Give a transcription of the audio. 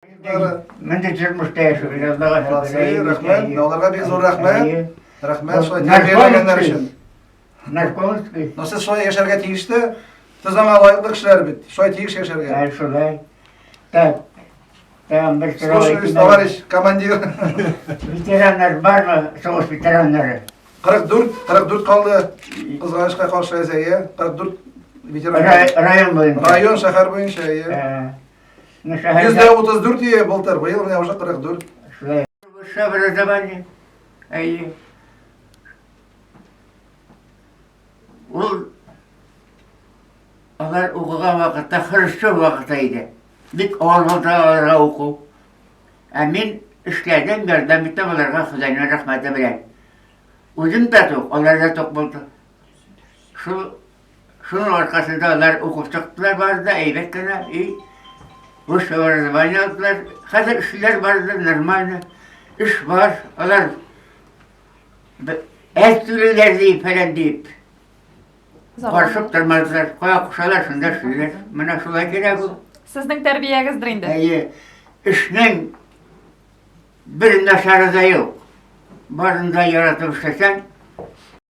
Мондый тормышта яшибез, Аллага шөкер. Рәхмәт, аларга бик зур рәхмәт. Рәхмәт, шулай тәрбияләгәннәр өчен. Наркомский. Но сез шулай яшәргә тиешле. Сез аңа лаеклы кешеләр бит. Шулай тиеш яшәргә. Ә, шулай. Так. Тагын бер сорау Слушаюсь, товарищ командир. Ветераннар бармы? Сугыш ветераннары. 44, 44 калды. Кызганычка каршы әзәя. 44 ветеран. Район буенча. Район, шәһәр буенча, әйе. 134 ие былтыр, быел менә уже 44. Шулай. Высшее образование. Әйе. Ул алар укыган вакытта Хрущев вакыты иде. Бик авыр булды аларга уку. Ә мин эшләдем, ярдәм иттем аларга Ходаның рәхмәте белән. Үзем дә тук, алар да тук булды. Шул Шуның аркасында алар укып чыктылар бары да әйбәт кенә и высшее образование алдылар. Хәзер эшлиләр бары да нормально. Эш бар, алар әз түлиләр дип, фәлән дип. Каршы тормадылар. Кая кушалар, шунда эшлиләр. Менә шулай кирәк ул. Сезнең тәрбиягездер инде. Әйе. Эшнең бер начары да юк. Барын да яратып эшләсәң,